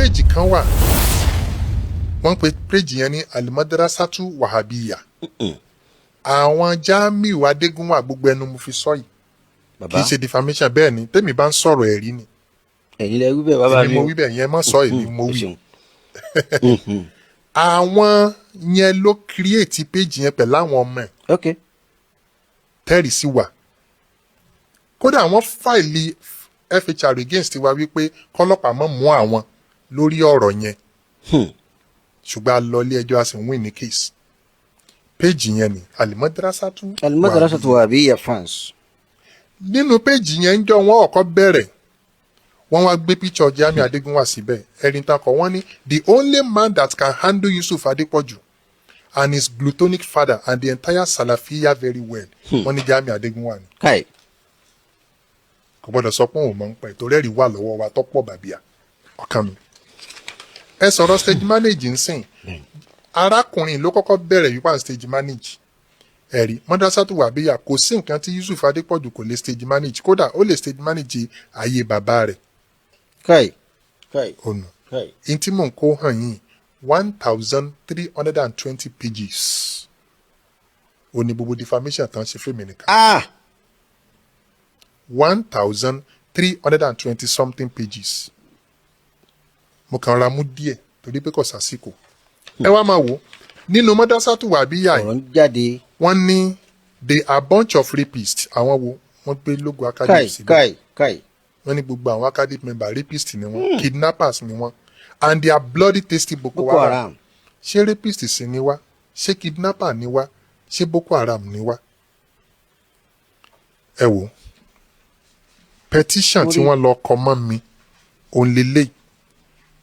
Page kan wà, wọ́n pe page yẹn ní Alimadrasatu Wahabiya. Àwọn Jamiu Adégúnwà, gbogbo ẹnu mo fi sọ yìí, kì Bàbá, í ṣe defamation. Bẹ́ẹ̀ ni, tèmi bá ń sọ̀rọ̀, ẹ̀rí ni. Ẹ̀yin lẹ wí bẹ́ẹ̀, bàbá Èmi mi mo o. wí bẹ́ẹ̀ yẹn, mọ́ sọ, èmi mo Ẹ wí. ṣeun. Àwọn yẹn ló create page yẹn pẹ̀lú àwọn ọmọ ẹ̀. Tẹ́rì sí wà. Kódà wọ́n file FHR against wa wípé kọ́lọ́pàá mọ̀ mú àwọn lórí ọ̀rọ̀ yẹn, ṣùgbọ́n a lọ ilé ẹjọ́, a sì ń win ní case. Page yẹn ni Alimadrasatu Alimadrasatu Wahabiya fans. Nínú page yẹn, ń jọ wọn ọkọ bẹ̀rẹ̀, wọ́n wá gbé picture Jamiu Adégúnwà síbẹ̀. Ẹ̀rín takọ̀, wọ́n ní, "The only man that can handle Yusuf Adépọ̀jù and his glutonic father and the entire Salafiya very well," wọ́n ní Jamiu Adégúnwà ni. Káì. Kò gbọ́dọ̀ sọ pé òun mọ̀ ń pẹ́ torí ẹ̀rí wà lọ́wọ́ wa tọ́pọ̀ bàbíà ọ̀kan mi. Ẹ sọ̀rọ̀ stage manage ń sìn, arákùnrin ló kọ́kọ́ bẹ̀rẹ̀ wípé à ń stage manage. Ẹ̀rí Madrasatu Wahabiya, kò sí nǹkan tí Yusuf Adépọ̀jù kò lè stage manage. Kódà ó lè stage manage ayé bàbá rẹ̀. Káì káì. Ọ̀nà Káì. In tí mò ń kó hàn yín, 1,320 pages ó ní gbogbo defamation tán ṣe fèmí nìkan. Ah. 1,320 something pages. Mo kàn ra mú díẹ̀ torí pé kò sásìkò. Ẹ wá máa wò nínú Madrasatu Wahabiya yìí. Ọ̀rọ̀ ń jáde. Wọ́n ní, "They are bunch of rapists." Àwọn wo? Wọ́n gbé logo Káì. academy síbẹ̀. Káì káì. Wọ́n ní gbogbo àwọn academy member, rapist ni wọ́n, kidnappers ni wọ́n, and they are bloody tasty Boko Boko Haram. Haram. Ṣé rapist sì ni wá? Ṣé kidnapper ni wá? Ṣé Boko Haram ni wá? Ẹ wò petition tí wọ́n lọ kọ mọ́ mi, òun lélẹ̀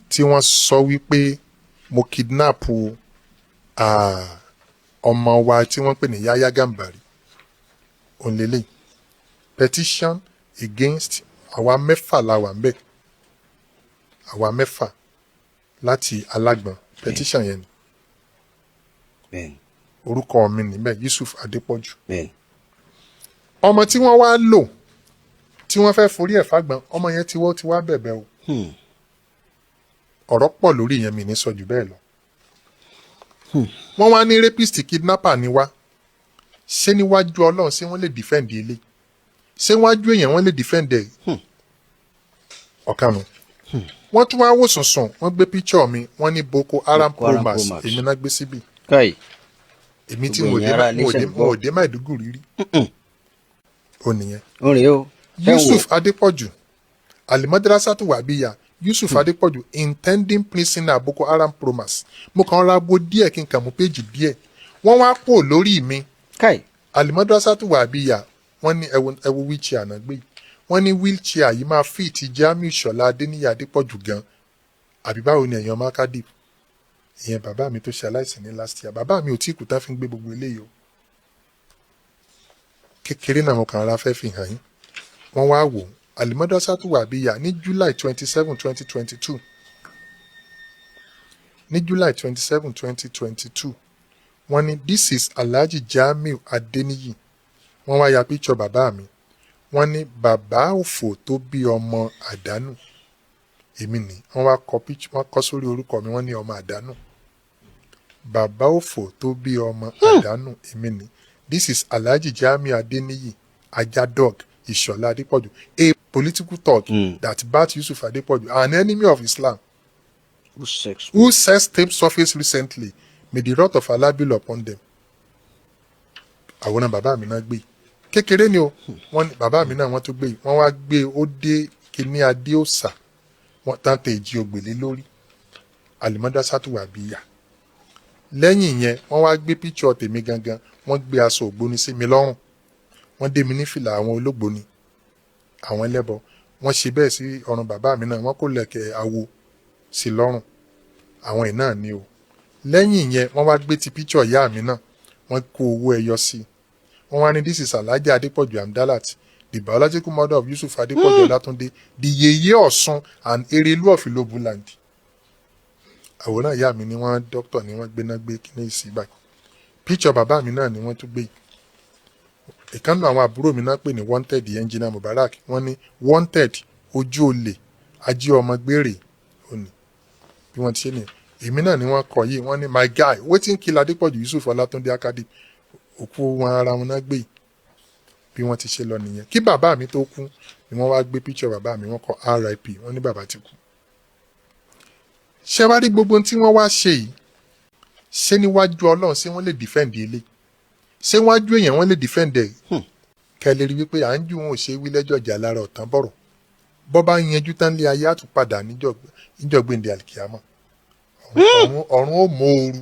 tí wọ́n sọ wípé mo kidnap ọmọ wa tí wọ́n pè ní Yahya Gambari. Òun lélẹ̀, petition against àwa mẹ́fà la wà ń bẹ̀, àwa mẹ́fà láti Alágbọ̀n. Petition yẹn ni. Orúkọ mi níbẹ̀, Yusuf Adépọ̀jù. Ọmọ tí wọ́n wá lò tí wọ́n fẹ́ forí ẹ̀ fágbọ́n, ọmọ yẹn ti wọ́ ti wá bẹ̀bẹ̀ o. Ọ̀rọ̀ pọ̀ lórí yẹn, mi ní sọ jù bẹ́ẹ̀ lọ. Wọ́n wá ní rapist, kidnapper ni wá. Ṣé níwájú Ọlọ́run, ṣé wọ́n lè defend ilé? Ṣé wájú èèyàn wọ́n lè defend ẹ̀? Ọ̀kanu wọ́n tún wá wò sùnsùn, wọ́n gbé picture mi, wọ́n ní Boko Haram Boko Haram Promax. Pro Max. Èmi náà gbé síbì. Káì. Èmi tí Gbogbo mo dé èèyàn ará mo ilé dé ṣẹ̀ ń gbọ́. mo dé Maiduguri rí, ó nìyẹn. Ó rèé o. Ẹ ń wò. Yusuf Adepoju, Alimadrasatu Wahabiya, Yusuf Adepoju intending prisoner Boko Haram Promax. Mo kàn ra bo díẹ̀ kí n kàn mú page díẹ̀. Wọ́n wá pò lórí mi. Káì. Alimadrasatu Wahabiya, wọ́n ní, ẹwo ẹwo wheelchair náà gbé yìí. Wọ́n ní wheelchair yìí máa fit Jamiu Ṣọlá Adéníyì Adépọ̀jù gan, àbí báwo ni ẹ̀yàn mákàdé ìyẹn? Bàbá mi tó ṣe aláìsàn ní last year, bàbá mi ò tí kú tán fi ń gbé gbogbo eléyìí o. Kékeré náà mo kàn ra fẹ́ fi hàn yín. Wọ́n wá wò Alimadrasatu Wahabiya ní July 27, 2022. Ní July 27, 2022, wọ́n ní, "This is Alhaji Jamiu Adeniyi." Wọ́n wá ya picture bàbá mi. Wọ́n ní bàbá òfò tó bí ọmọ àdánù, èmi ni. Wọ́n wá kọ picture, wọ́n kọ sórí orúkọ mi, wọ́n ní ọmọ àdánù, bàbá òfò tó bí ọmọ àdánù, èmi ni. "This is Alhaji Jamiu Adeniyi Ajá Dog Ìṣọ̀lá Adépọ̀jù, a political thug that bat Yusuf Adépọ̀jù, an enemy of Islam, Who sex whose sex tape surfaced recently. May the wrath of Allah be upon them." Àwòrán bàbá mi náà gbé kékeré ni o. Wọ́n ní bàbá mi náà, wọ́n tún gbé. Wọ́n wá gbé ó dé kíní adé òòsà, wọ́n tán tẹ ìjì ògbèlé lórí Alimadrasatu Wahabiya. Lẹ́yìn yẹn, wọ́n wá gbé picture tèmi gangan, wọ́n gbé aṣọ ògbóni sí mi lọ́rùn, wọ́n dé mi ní fìlà àwọn ológbòni, àwọn ẹlẹ́bọ. Wọ́n ṣe bẹ́ẹ̀ sí ọrùn bàbá mi náà, wọ́n kó lẹ̀kẹ̀ awo sí lọ́rùn, àwọn ẹ̀ náà ni o. Lẹ́yìn yẹn, wọ́n wá gbé ti picture ìyá mi náà, wọ́n kó owó ẹyọ sí i. Wọ́n wá ní, "This is Alhaji Adepoju Amdalat, the biological mother of Yusuf Adepoju Olatunde, the Yeye Ọ̀ṣun and Erelu of Ilobuland." Àwòrán ìyá mi ni wọ́n, dókítà ni wọ́n gbéná gbé kíní sí báyìí. Picture bàbá mi náà ni wọ́n tún gbé yìí. Ìkànnì àwọn àbúrò mi náà pè ní wanted, Engineer Mubarak. Wọ́n ní wanted, ojú olè ají ọmọ gbére òní. Bí wọ́n ti ṣe nìyẹn. Èmi náà ni wọ́n kọ yìí. Wọ́n ní, "My guy, wetin kill Adépọ̀jù Yusuf Ọlátúndé Akadé?" Òkú wọn ara wọn náà gbé yìí. Bí wọ́n ti ṣe lọ nìyẹn. Kí bàbá mi tó kú ni wọ́n wá gbé picture bàbá mi, wọ́n kọ RIP, wọ́n ní bàbá ti kú. Ṣé wá rí gbogbo ohun tí wọ́n wá ṣe yìí? Ṣé níwájú Ọlọ́run, ṣé wọ́n lè defend ilé? Ṣé wájú èèyàn wọ́n lè defend ẹ̀? Kẹ́ lè rí wípé à ń jù wọn ò ṣe wí lẹ́jọ́ ìjà lára ọ̀tán bọ̀rọ̀. Bọ́ bá yanjú tán lé ayé, àtúpadà níjọ́gbìndé àlìkìyàmọ́, ọ̀run ó mọ ooru.